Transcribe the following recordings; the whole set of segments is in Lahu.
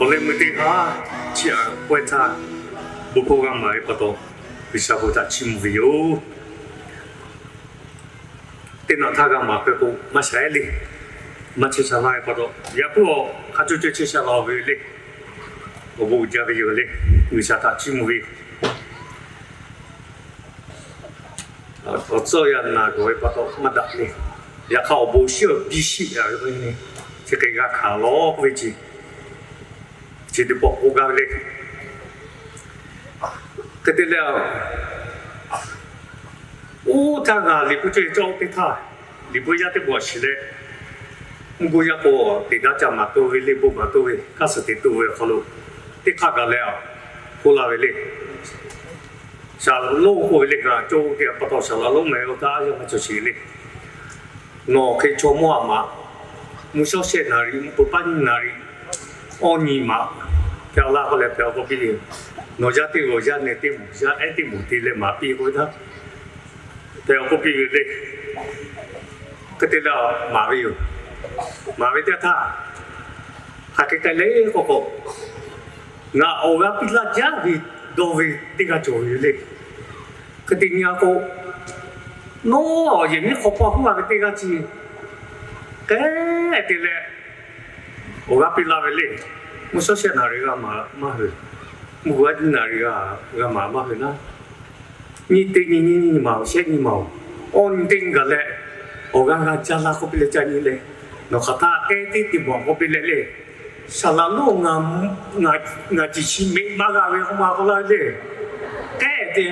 Awˬ leh meuˇ teˇ haˉ chiˇ aꞈ k'awehˇ htaˇ, bon hkawˇ g'a maˍ ve pa taw, G'uiˬsha bon htaꞈ chiˇ mvuh ve yoˬ. Teˇ naꞈ htaˇ g'a maˍ hk'e k'o maˇ shaˍ ehˉ le. Maˇ chehˇ sha laˇ ve pa taw, yaꞈ puiˉ awˬ hk'a co co chehˇ sha la ve le. Awˬ bon uiˍ jaˇ ve yoˬ le. G'uiˬsha htaꞈ chiˇ mvuh ve yoˬ. Awˬ tcuhˇ yaˇ naˬ gawˬ ve pa taw maˇ daꞈ le. Yaꞈ hk'aˇ awˬ bon shiˉ awˬ piˇ shiˆ ve k'o, chi hk'e g'a hkanˍ lawˬ k'oˆ ve ce, chi teˇ pawˆ k'oˆ gaˇ ve le. Hk'e te leh, oˇ htaˇ ngaˬ liꞈ hpu cawˇ cawˇ teˇ htaˇ, liꞈ hpu yaˇ teˇ pawˆ shiˍ leh, mvuhˇ g'uˇ yaˇ k'o, teꞈ daˇ ca maˍ toˇ ve le, bon maˍ toˇ ve, hk'aˇ suh te toˇ ve awˬ hk'aw lo, teˇ hk'aˇ gaˬ leh k'oˆ la ve le. Shaˍlonˍ k'oˆ ve le, ngaˬ cawˇ teˇ g'aˇ pa taw Shaˍlonˍ mehˍ lo htaˇ yaˇ maˇ cawˬ sheˍ le. Nawˬ hk'e chaw mawˇ a maꞈ, mvuhˇ shawˉ shehˆ naˍ riˍ, mvuhˇ peuˬ paˉ nyiˇ naˍ riˍ, awˇ nyi maꞈ, hpehꞈ laˇ k'oˆ leh hpehꞈ k'oˆ piˇ ve. Nawˬ yaˇ teˇ g'aˇ yaˇ neh teˇ moˍ, yaˇ ehˉ teˇ moˍ te leh maˍ piˇ k'oˆ ve htaˇ, hpehꞈ k'oˆ piˇ ve le. Hk'e te leh maˍ ve yoˬ. Maˍ ve teˇ htaˇ, hk'aˬ hk'e k'ai le k'o k'o, ngaˬ awˬ g'aˇ piˇ laˇ jaˇ ve dawˇ ve teˇ g'aˇ cawˬ ve le. Hk'e te nyi a k'o, nawˬ yehˬ miˉ hk'aw paw huˉ la ve teˇ g'aˇ chi k'ehˉ te leh, awˬ g'aˇ piˇ laˇ ve le. Mvuhˇ shawˉ shehˆ naˍ riˍ g'a maˍ maˇ hui, mvuhˇ g'uˇ a nyiˇ naˍ riˍ g'a maˍ maˇ hui naˉ, nyiˇ teˇ nyi nyiˇ nyi maˍ-oˬ, shehˆ nyi maˍ-oˬ, awˇ nyi teˇ nyi gaˬ leh, awˬ g'aˇ g'a caˇ laˇ k'oˆ piˇ leh ca nyi leh, nawˬ hk'aˬ htaˇ k'ehˉ teˇ te bawˬ k'oˆ piˇ leh le. Shaˍlonˍ ngaˬ ciˬ chi meꞈ maˇ g'a ve k'oˆ ma k'oˆ laˇ ve le. K'ehˉ te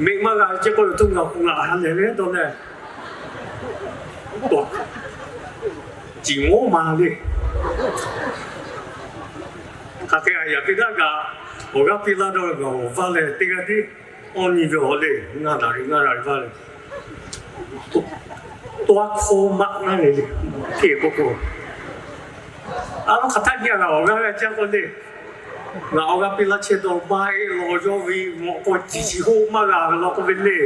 meꞈ maˇ g'a ve ce k'oˆ ve htaˇ ngaˬ k'o ngaˬ ha lehˬ ve dawˇ leh, ciˬ ngawˉ ma le. Hk'aˬ hk'e a yaꞈ teˇ g'aˇ kaꞈ, awˬ g'aˇ piˇ laˇ dawˇ ve ngaˬ awˬ vaˇ leh teˇ g'aˇ tiˉ, awˇ nyi ve awˬ le, ngaˇ naˍ riˍ ngaˇ naˍ riˍ vaˇ leh, tawˇ a hkawˇ maˆ naˉ le le, hteˇ k'oˆ k'o, a lo hk'aˬ htaˇ nyi a ngaˬ awˬ g'aˇ g'a caˇ k'oˆ le. Ngaˬ awˬ g'aˇ piˇ laˇ chehˇ dawˇ maˇ heˆ lawˬ yawˇ ve mawꞈ k'aw ciˬ chi hoˆ maˇ g'a ve law k'oˆ ve le.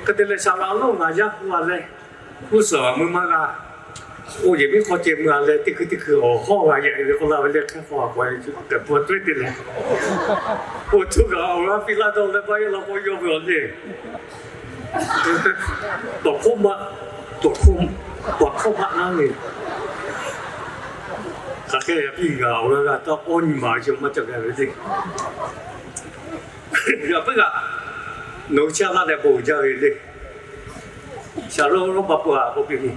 Hk'e te leh Shaˍlonˍ ngaˬ yaˇ hu a leh, g'uˇ suhˍ mui maˇ g'a. Oˇ yehˬ miˉ hk'aw ceh mui a leh teˇ hkui teˇ hkui awˬ hawˉ g'a yehꞈ ve k'oˆ la ve le. Hk'e k'o a k'awꞈ k'ehˬ pfuhˇ tuˉ te leh, oˇ htaˇ kaꞈ awˬ g'aˇ piˇ laˇ dawˇ leh maˇ heˆ law k'o yawˇ ve awˬ le, tawˍ hkawˇ maˆ, tawˍ hkawˇ maˆ naˉ le. Hk'aˬ hk'e yaꞈ piˇ ngaˬ awˬ g'aˇ g'a taˇ awˇ nyi maˍ ve chi maˇ ca g'a ve le. Yaꞈ puiˉ kaꞈ, nawˬ hui chehˇ laˇ leh bon uiˍ jaˇ ve le. Shaˍlonˍ Roˉmaꞈ peuˬ a k'oˆ piˇ ve,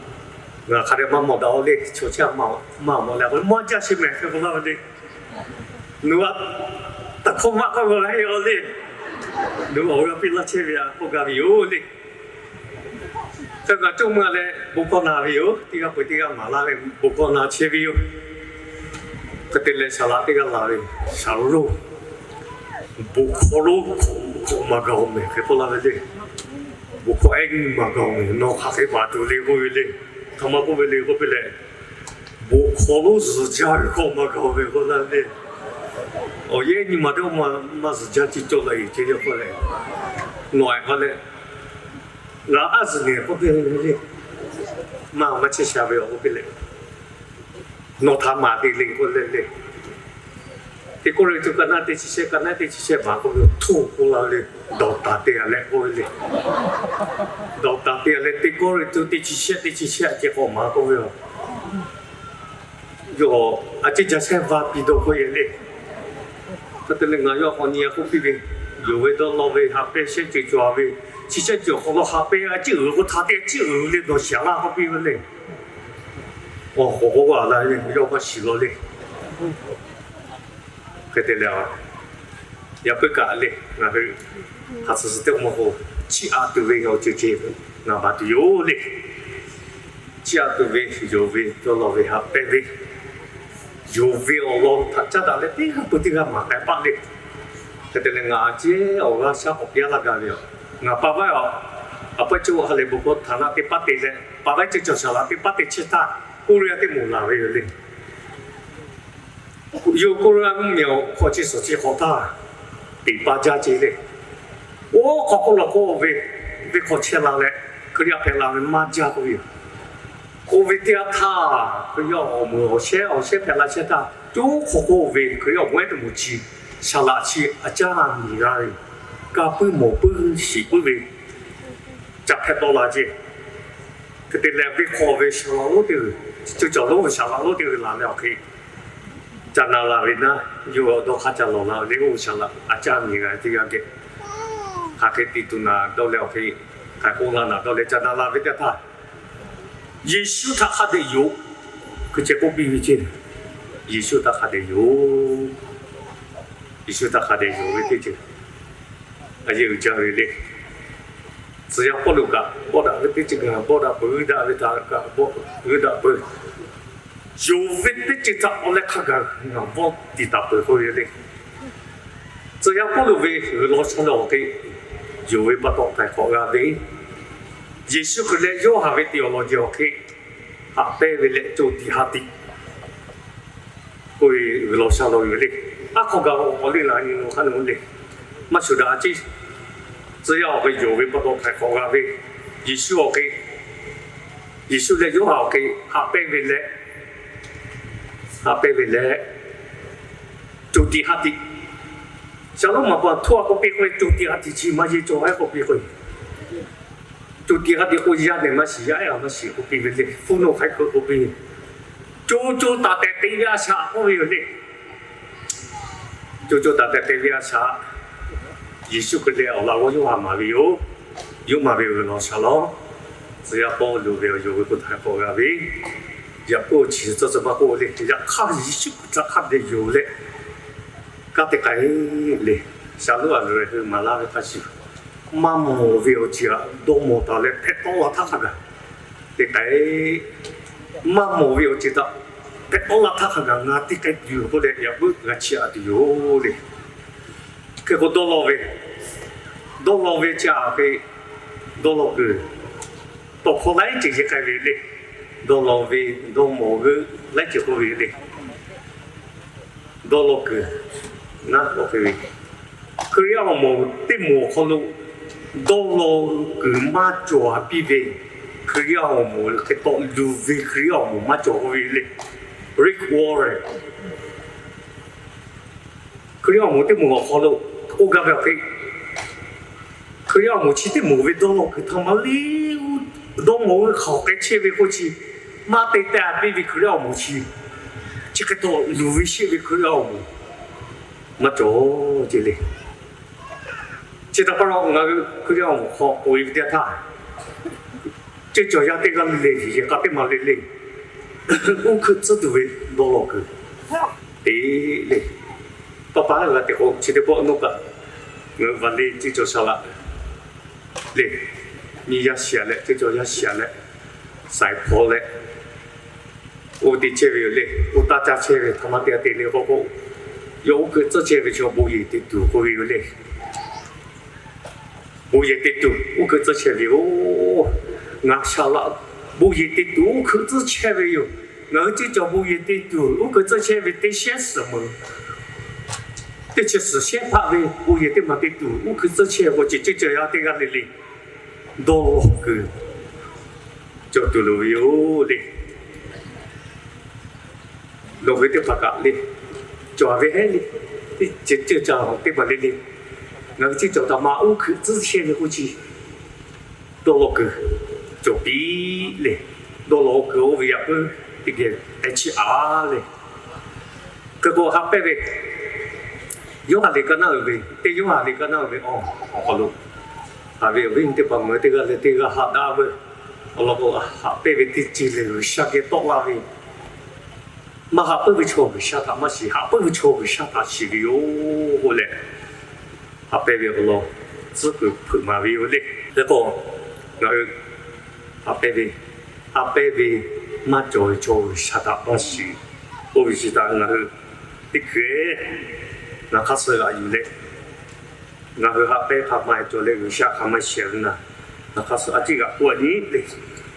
ngaˬ hk'a dehꞈ maˇ mawˬ daꞈ-o le. Chaw chehˇ maˇ mawˬ leh k'o maˇ jaˇ sheˍ mehˍ hk'e k'oˆ laˇ ve le. Nawˬ a taˍ hkawˇ maˆ k'oˆ ve la heˆ-o le. Nawˬ awˬ g'aˇ piˇ laˇ chehˇ ve a k'oˆ gaˇ ve yoˬ le. Hk'e kaꞈ cawˇ mui a leh bon hkawˇ na ve yoˬ. Teˇ g'aˇ peuˬ teˇ g'aˇ maˍ laˇ ve bon hkawˇ na chehˇ ve yoˬ. Hk'e te leh Shaˍlonˍ teˇ g'aˇ la ve, Shaˍlonˍ, bon hkawˇ lonˉ hkawꞈ maˇ gaˬ-oˬ mehˍ hk'e k'oˆ laˇ ve le. Bon hkawˇ ehˉ nyi maˇ gaˬ-oˬ mehˍ, nawˬ hk'aˬ hk'e baˬ tuˬ le k'oˆ ve le. Hk'aˬ ma k'oˆ ve le k'oˆ piˇ leh, bon hkawˇ lonˉ zuhˬ jaˇ ve hkawˇ maˇ gaˬ-oˬ mehˍ k'oˆ laˇ ve le. Awˬ yehˉ nyi ma teˇ maˇ maˇ zuhˬ jaˇ ce cawˇ la-e ce yawˇ k'oˆ leh, nawˬ a k'oˆ leh, ngaˬ aˉ zuhˬ nehˬ k'oˆ piˇ ve le. Maˇ maˇ chehˇ sha ve awˬ k'oˆ piˇ leh, nawˬ htaꞈ maˍ te le k'oˆ leh le. Teˇ Kawˇrenˍhtuˆ ka naˉ teˇ chi shehˆ, ka naˉ teˇ chi shehˆ maˍ k'oˆ ve htoˇ k'oˆ la ve le. Dawˬ taˍ te a leh k'oˆ ve le. Dawˬ taˍ te a leh Teˇ Kawˇrenˍhtuˆ teˇ chi shehˆ teˇ chi shehˆ a ceh k'awꞈ maˍ k'oˆ ve yoˬ. A ciˉ ca shehˇ va piˇ dawˇ k'oˆ e le. Hk'e te leh ngaˬ yawˇ k'awꞈ nyi a k'oˆ piˇ ve, yonˍ ve dawˇ law ve ha pehˇ shehˆ ceuˬ cawˬ ve, chi shehˆ ceuˬ awˬ hk'aw lo ha pehˇ a ciˉ uiˍ k'o htaꞈ te a ciˉ uiˍ le dawˬ shiˍ laˇ k'oˆ piˇ ve le. Awˬ k'oˍ k'oˆ a la ve yawˇ maˇ shiˍ law le. Hk'e te leh, yaꞈ puiˉ kaꞈ le, ngaˬ hui hk'aˬ suhˍ suhˍ teˇ maˇ k'o, chiˇ aꞈ tuˬ ve awˬ ceuˬ ceh ngaˬ baˬ tuˬ yoˬ le. Chiˇ aꞈ tuˬ ve, yonˍ ve, dawˇ law ve, ha pehˇ ve, yonˍ ve awˬ lawn htaꞈ caˉ daꞈ leh teˇ g'aˇ peuˬ teˇ g'aˇ maˍ k'ai paˆ le. Hk'e te leh ngaˬ a ciˉ awˬ g'aˇ shaˉ k'awꞈ piˇ laˇ gaˇ ve yoˬ. Ngaˬ pa vaˇ a, a pawehˇ cawˇ ha lehˬ bon hkawˇ htaꞈ naˆ teˇ paˉ te leh, pa vaˇ cawˇ cawˬ shaˍ laꞈ teˇ paˉ te chehˇ htaˇ, Koˇreˇaˇ teˇ moˍ laˬ ve yoˬ le. Yawˇ Koˇreˇaˇ mvuhˇmiˬ awˬ hk'aw chi suhˍ chi hk'awꞈ htaˇ, teꞈ pa jaˇ ce le. Oˇ hk'awꞈ k'oˆ lawˬ k'o, oˇ ve, venˇ hk'aw chehˇ la leh Hkriꞈ yaˇ hpehꞈ la ve maˇ jaˇ k'oˆ ve yoˬ. Oˇ ve teˇ yanˇ htaˇ, Hkriꞈ yaˇ awˬ moˍ awˬ shehˉ awˬ shehˉ hpehꞈ la chehˇ htaˇ, co hk'awꞈ k'oˆ ve Hkriꞈ yaˇ awˬ moˍ ehˉ teˇ moˍ chi, saˍ laꞈ chi a caˇ miˬ g'a ve, ka puiˉ mawˬ puiˉ shiˍ puiˉ ve ca hpehꞈ tawˆ la ceˇ. Hk'e te leh, venˇ hk'aw ve saˍ laꞈ lonˉ teˇ g'uiˬ, ceuˬ cawˬ lonˉ ve saˍ laꞈ lonˉ teˇ g'uiˬ laˬ leh awˬ hk'e ca na la ve naˇ, yawˇ dawˇ hk'aˇ ca lawˬ la ve le. Oˇ saˍ laꞈ a caˇ miˬ g'a teˇ g'aˇ geh, hk'aˬ hk'e te tuˬ naˍ dawˇ leh awˬ hk'e, hk'aˬ k'oˆ la naˍ dawˇ leh ca na la ve teˇ htaˇ, Yeˍsuˆ htaꞈ hk'a dehꞈ yonˍ, hkui ceh k'oˆ piˇ ve ceˇ. Yeˍsuˆ htaꞈ hk'a dehꞈ yonˍ. Yeˍsuˆ htaꞈ hk'a dehꞈ yonˍ ve teˇ ceuˬ, a yehˬ uiˍ jaˇ ve le. Tcuh yaˇ Pawˇluꞈ kaꞈ bawˆ daꞈ ve teˇ ceuˬ kaꞈ bawˆ daꞈ peuˬ, daꞈ ve htaꞈ kaꞈ bawˆ, g'uiˇ daꞈ peuˬ. Yonˍ ve teˇ ceuˬ htaꞈ awˬ leh hk'a gaˬ ngaˬ bawˆ tiˍ taˍ peuˬ k'oˆ ve le. Tcuh yaˇ Pawˇluꞈ ve g'uiˬ law sha law awˬ hk'e, yonˍ ve pa taw htaiˍ hk'awꞈ g'a ve, Yeˍsuˆ Hkriꞈ leh Yoˇhanˬ ve tiꞈ awˬ lawn jehˬ awˬ hk'e haꞈ pehnˇ ve leh co tiꞈ ha tiꞈ k'oˆ ve g'uiˬ law sha law yoˬ le. Aˉ hk'aw gaˬ awˬ k'awꞈ le la nyi lo hk'a le le, maˇ shuˍ daꞈ a ceˇ. Tcuh yaˇ awˬ hk'e yonˍ ve pa taw htaiˍ hk'awꞈ g'a ve, Yeˍsuˆ awˬ hk'e, Yeˍsuˆ leh Yoˇhanˬ awˬ hk'e haꞈ pehnˇ ve leh, haꞈ pehnˇ ve leh, co tiꞈ ha tiꞈ, shaˍ lonˉ maˍ pa htuˇ a k'oˆ piˇ k'o, co tiꞈ ha tiꞈ chi maˇ yeˇ cawˬ ehˉ k'oˆ piˇ k'o, co tiꞈ ha tiꞈ k'o yaˇ nehˬ maˇ shiˍ, yaˇ ehˉ maˇ shiˍ k'oˆ piˇ ve le. Hpu nawˬ hk'aiˉ hk'oˆ k'oˆ piˇ, co co taˍ tehꞈ te ve a shaꞈ k'oˆ ve yoˬ le. Co co taˍ tehꞈ te ve a shaꞈ, Yeˍsuˆ Hkriꞈ leh awˬ laꞈ g'awˇ Yoˇhanˬ maˍ ve yoˬ. Yoˇhanˬ maˍ ve g'uiˬ law sha law, tcuh yaˇ Pawˇluꞈ ve awˬ yonˍ ve k'o htaiˍ hk'awꞈ g'a ve, yaꞈ k'oˆ chi tcuh tcuh maˇ k'oˆ le. Yaꞈ hk'aˇ Yeˍsuˆ Hkriꞈ htaꞈ hk'a dehꞈ yonˍ leh, kanˉ te k'ai le. Shaˍ lonˉ a loꞈ e hui maˍ laˇ ve hk'a shuˍ, maˇ mawˬ ve awˬ ceuˬ htaꞈ dawˇ mawˬ taˍ leh hpehꞈ tawˆ la htaˇ hk'a gaˬ te k'ai. Maˇ mawˬ ve awˬ ceuˬ htaꞈ hpehꞈ tawˆ la htaˇ hk'a gaˬ ngaˬ te k'ai tuˬ yoˬ k'oˆ leh yaꞈ puiˉ g'a chiˇ aꞈ tuˬ yoˬ le. Hk'e k'o dawˇ law ve, dawˇ law ve chi a hk'e, dawˇ law kuiˬ tawˇ hkawˇ laiˉ ceuˬ yehˇ k'ai ve le. Dawˇ law ve, dawˇ mawˬ ve, laiˉ ceuˬ k'oˆ ve le. Dawˇ law kuiˬ naˉ k'oˆ hk'e ve, Hkriꞈ yaˇ awˬ moˍ teˇ moˍ awˬ hk'aw lo dawˇ law kuiˬ maˇ cawˬ a piˇ ve, Hkriꞈ yaˇ awˬ moˍ hk'e tawˆ luˬ ve Hkriꞈ yaˇ awˬ moˍ maˇ cawˬ k'oˆ ve le. Rick Warren, Hkriꞈ yaˇ awˬ moˍ teˇ moˍ awˬ hk'aw lo k'oˆ gaˇ ve awˬ hk'e, Hkriꞈ yaˇ awˬ moˍ chi teˇ moˍ ve dawˇ law kuiˬ htaꞈ maˇ liˇ, dawˇ mawˬ ve hk'aˬ hk'e chehˇ ve k'oˆ chi, maˇ te tehꞈ a piˇ ve Hkriꞈ yaˇ awˬ moˍ chi, chi hk'e tawˆ luˬ ve sheˆ ve Hkriꞈ yaˇ awˬ moˍ maˇ cawˬ ce le. Chi htaꞈ pa taw ngaˬ hui Hkriꞈ yaˇ awˬ moˍ hk'aw k'oꞈ e ve teˇ htaˇ, ceuˬ cawˬ yaˇ teˇ g'aˇ le le, yehˬ k'a teˇ maˬ le le, uˉ hkeuꞈ tcuhˉ tuˬ ve dawˇ law kuiˬ te le. Tawˇ pa g'a te k'o, chi teˇ pawˆ nawˇ kaꞈ ngaˬ hui va le ceuˬ cawˬ shaˍ laꞈ le, nyi yaˇ shiˍ a leh, ceuˬ cawˬ yaˇ shiˍ a leh, saiˍ hpaw leh, oˇ te chehˇ ve yoˬ le. Oˇ taˇ caˇ chehˇ ve htaꞈ maˇ te a te le k'oˆ k'o, yawˇ uˉ hkeuꞈ tcuhˉ chehˇ ve chaw bon yehˬ te tuˬ k'oˆ ve yoˬ le. Bon yehˬ te tuˬ uˉ hkeuꞈ tcuhˉ chehˇ ve yoˬ. Ngaˬ shaˍ laꞈ bon yehˬ te tuˬ uˉ hkeuꞈ tcuhˉ chehˇ ve yoˬ. Ngaˬ hui ceuˬ cawˬ bon yehˬ te tuˬ uˉ hkeuꞈ tcuhˉ chehˇ ve teˇ shehˉ suhˍ meuˬ, teˇ chi suhˍ shehˉ hpaˆ ve bon yehˬ teˇ maˬ te tuˬ uˉ hkeuꞈ tcuhˉ chehˇ k'o, ceuˬ cawˬ yaˇ teˇ g'aˇ le le dawˇ law kuiˬ cawˬ tuˬ loˍ ve yoˬ le. Nawˬ hui teˇ hpaˍ kaꞈ le, cawˬ ve heˉ le, teˇ ceuˬ ceuˬ cawˬ teˇ hpaˍ le le, ngaˬ hui ceuˬ cawˬ htaꞈ maˇ uˉ hkeuꞈ tcuhˉ chehˇ ve k'oˆ chi, dawˇ law kuiˬ cawˬ piˇ le. Dawˇ law kuiˬ oˇ ve yaꞈ puiˉ teˇ geh te chiˇ aꞈ le. Hk'e k'o haꞈ pehnˇ ve, Yoˇhanˬ liꞈ ka naˉ uiˍ ve, teˇ Yoˇhanˬ liꞈ ka naˉ uiˍ ve awˬ hk'aw lo haꞈ ve awˬ viˉ teˇ hpaˍ meuˬ teˇ g'aˇ leh teˇ g'aˇ haꞈ daꞈ ve awˬ lawn k'o, haꞈ pehnˇ ve teˇ ceuˬ lehˬ G'uiˬsha geh tawˆ la ve, maˇ haꞈ peuˇ ve chaw G'uiˬsha htaꞈ maˇ shiˍ, haꞈ peuˇ ve chaw G'uiˬsha htaꞈ shiˍ ve yoˬ k'oˆ leh, haꞈ pehnˇ ve awˬ lawn tcuhˉ kuiˬ hpeuꞈ maˍ ve yoˬ le. Hk'e k'o, ngaˬ hui haꞈ pehnˇ ve, haꞈ pehnˇ ve maˇ cawˬ ve chaw G'uiˬsha htaꞈ maˇ shiˍ k'oˆ ve chi htaꞈ ngaˬ hui teˇ hkui ngaˬ hk'aˇ suh g'aꞈ yuˬ leh, ngaˬ hui haꞈ pehnˇ hk'a maˇ cawˬ leh G'uiˬsha hk'a maˇ shiˍ ve naˍ, ngaˬ hk'aˇ suh a ciˉ g'aꞈ k'oˆ a nyi le.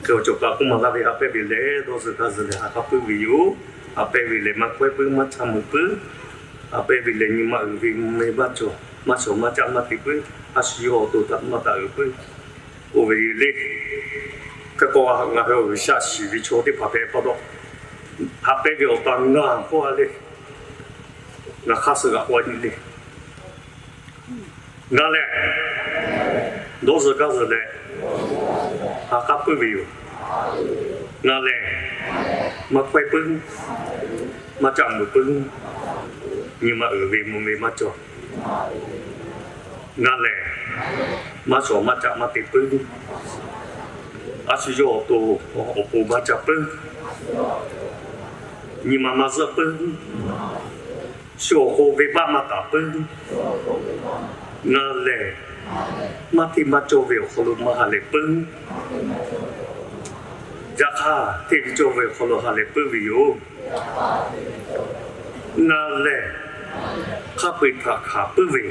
Hk'e awˬ cawˬ kaꞈ k'oˆ maˍ laˇ ve, haꞈ pehnˇ ve lehˬ dawˇ zuhˬ gaˇ zuhˬ lehˬ ha k'a puiˉ ve yoˬ. Haꞈ pehnˇ ve lehˬ maˇ kawehˉ puiˉ maˇ htaˇ meuꞈ puiˉ. Haꞈ pehnˇ ve lehˬ nyi ma uiˍ ve mvuhˇ meh maˇ cawˬ. Maˇ shawˍ maˇ caˆ maˇ te puiˉ, a shu yawˇ awˬ to htaꞈ maˇ taˍ uiˍ puiˉ, oˇ ve le. Hk'e k'o, ngaˬ hui G'uiˬsha shiˍ ve chaw teˇ hpaˍ hpehꞈ pa taw, haꞈ pehnˇ ve awˬ pa ngaˬ k'oˆ a le. Ngaˬ hk'aˇ suh g'aꞈ k'oˆ a nyi le. Ngaˬ lehˬ dawˇ zuhˬ gaˇ zuhˬ leh, ha k'aˉ puiˉ ve yoˬ. Ngaˬ lehˬ maˇ hkawehˇ puiˉ, maˇ caˆ muiˍ puiˉ, nyi ma uiˍ ve mvuh ve maˇ cawˬ. Ngaˬ lehˬ maˇ shawˍ maˇ caˆ maˇ te puiˉ, a shu yawˇ awˬ to awˬ pon maˇ ca puiˉ, nyi ma maˇ zuhˆ puiˉ, shu awˬ hk'aw venˇbaˆ maˇ taˍ puiˉ. Ngaˬ lehˬ maˇ hteˇ maˇ cawˇ ve awˬ hk'aw lo maˇ ha lehˬ puiˉ, yaꞈ hk'aˇ hteˇ ve cawˇ ve awˬ hk'aw lo ha lehˬ puiˉ ve yoˬ. Ngaˬ lehˬ hk'a peu-eˬ htaꞈ hkanˍ puiˉ ve,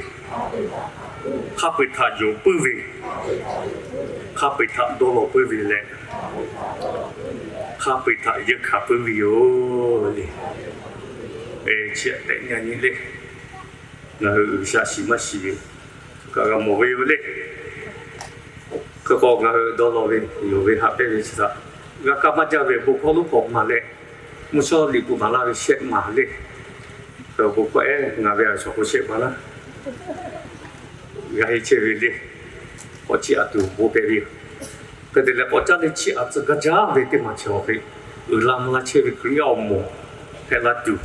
hk'a peu-eˬ htaꞈ yonˍ puiˉ ve, hk'a peu-eˬ htaꞈ dawˇ law puiˉ ve leh, hk'a peu-eˬ htaꞈ yeunˇ hkanˍ puiˉ ve yoˬ le. Chi htaꞈ tehꞈ nyi nyi le. Ngaˬ hui G'uiˬsha shiˍ maˇ shiˍ ve kaꞈ g'a mawˬ ve yoˬ le. Hk'e k'o, ngaˬ hui dawˇ law ve yonˍ ve haꞈ pehnˇ ve chi htaꞈ g'a kaˇ maˇ jaˇ ve bon hkawˇ lonˉ hkawꞈ maˍ leh, mvuhˇ shawˉ liꞈ hpu maˍ laˇ ve shehˆ maˍ le. Bon hkawˇ ehˉ ngaˬ ve a shaˍ k'o shehˆ maˍ laˇ. G'a heˆ chehˇ ve le. K'awꞈ chiˇ aꞈ tuˬ bon hpehꞈ ve yoˬ. Hk'e te leh k'awꞈ caˇ leh chiˇ aꞈ tcuh gaˇ jaˇ ve teˇ maˬ chi awˬ hk'e, uiˍ la mvuh la chehˇ ve Hkriꞈ yaˇ awˬ moˍ hpehꞈ la tuˬ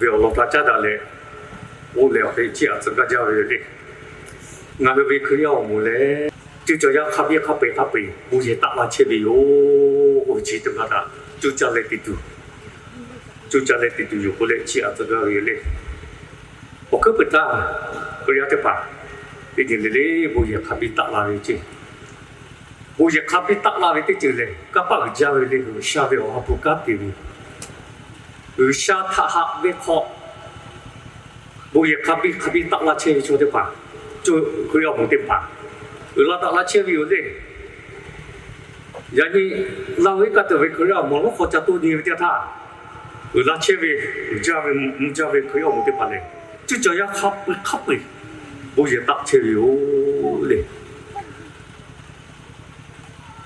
ve awˬ lawn htaꞈ caˉ daꞈ leh, oˇ lehˬ awˬ hk'e chiˇ aꞈ tcuh gaˇ jaˇ ve yoˬ le. Ngaˬ hui ve Hkriꞈ yaˇ awˬ moˍ lehˬ, cuˇ caˬ yaˇ hk'a biˇ hk'a peu-eˬ hk'a peu-eˬ bon yehˬ taˆ la chehˇ ve yoˬ. Oˇ ve chi teˇ hpaˍ htaꞈ cuˇ caˇ leh te tuˬ, cuˇ caˇ leh te tuˬ yoˬ k'oˆ leh chiˇ aꞈ tcuh gaˇ ve yoˬ le. Awˬ hkuiˉ puiˍ taˇ, Hkriꞈ yaˇ teˇ hpaˍ teˇ nyi le le bon yehˬ hk'a biˇ taˆ la ve ceˇ. Bon yehˬ hk'a biˇ taˆ la ve teˇ ceuˬ lehˬ, kanˇ paˆ uiˍ jaˇ ve le. G'uiˬsha ve awˬ ha hpu kanˉ te ve, G'uiˬsha htaꞈ haꞈ ve hk'aw, bon yehˬ hk'a biˇ hk'a biˇ taˆ laˇ chehˇ ve chaw teˇ hpaˍ, co Hkriꞈ yaˇ awˬ moˍ teˇ hpaˍ uiˍ la daꞈ laˇ chehˇ ve yoˬ le. Yaꞈ nyi Laˇ huˍ iˉ kaˆ tuˬ ve Hkriꞈ yaˇ awˬ moˍ lonˉ hk'aw ca toˇ nyi ve teˇ htaˇ, uiˍ la chehˇ ve, uiˍ jaˇ ve, mvuh jaˇ ve Hkriꞈ yaˇ awˬ moˍ teˇ hpaˍ lehˬ, cuˇ caˬ yaˇ hk'a peu-eˬ hk'a peu-eˬ bon yehˬ taˆ chehˇ ve yoˬ le.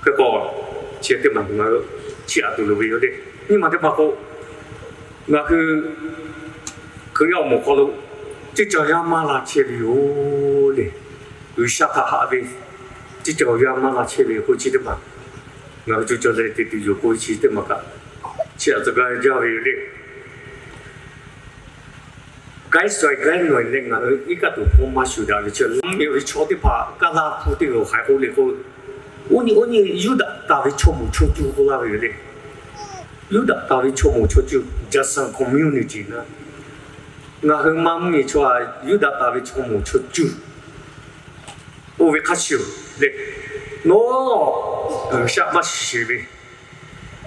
Hk'e k'o, chi teˇ maˬ ngaˬ hui chiˇ aꞈ tuˬ loˍ ve yoˬ le. Nyi ma teˇ maˬ k'o, ngaˬ hui Hkriꞈ yaˇ awˬ moˍ hk'aw lo cuˇ caˬ yaˇ maˇ la chehˇ ve yoˬ le. G'uiˬsha htaꞈ haꞈ ve cuˇ caˬ yaˇ maˇ la chehˇ ve k'oˆ chi teˇ maˬ, ngaˬ hui cuˇ caˬ leh te tuˬ yoˬ k'oˆ ve chi teˇ maˬ kaꞈ, chiˇ aꞈ tcuh gaˇ jaˇ ve yoˬ le. Gaiˉ suhˍ gaiˉ nawˬ leh ngaˬ hui iˉ kaˆ tuˬ hpawˇ maˇ shuˍ daꞈ ve chi, laˇ miˬ ve chaw teˇ hpaˍ kaˇ laˇ hpu teˇ g'aˇ hk'aˬ hk'e k'oˆ le k'o, oˇ nyi oˇ nyi Yuˇdaꞈ taˍ ve chaw moˍ chaw cuˇ k'oˆ laˇ ve yoˬ le. Yuˇdaꞈ taˍ ve chaw moˍ chaw cuˇ, Jaˍsaˍ community na, ngaˬ hui Manˇ mvuhˇmiˬ chaw a Yuˇdaꞈ taˍ ve chaw moˍ chaw cuˇ, oˇ ve hk'a shuˍ le, nawˬ G'uiˬsha maˇ shiˍ ve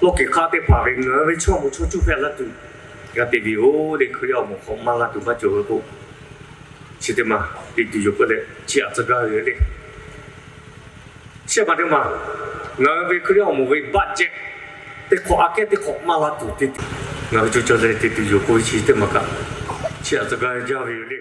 lawˇ kiˬ hk'aˇ teˇ hpaˍ ve ngaˬ hui ve chaw moˍ chaw cuˇ hpehꞈ la tuˬ g'a te ve yoˬ le. Hkriꞈ yaˇ awˬ moˍ hk'aw maˇ la tuˬ maˇ cawˬ ve k'o, chi teˇ maˬ te tuˬ yoˬ k'oˆ leh chiˇ aꞈ tcuh gaˇ ve yoˬ le. Chi ma teˇ maˬ, ngaˬ hui ve Hkriꞈ yaˇ awˬ moˍ ve budget teˇ hk'awꞈ aꞈ kehˉ teˇ hk'awꞈ maˇ la tuˬ te tuˬ, ngaˬ hui cuˇ caˬ leh te tuˬ yoˬ k'oˆ ve chi teˇ maˬ kaꞈ, chiˇ aꞈ tcuh gaˇ jaˇ ve yoˬ le.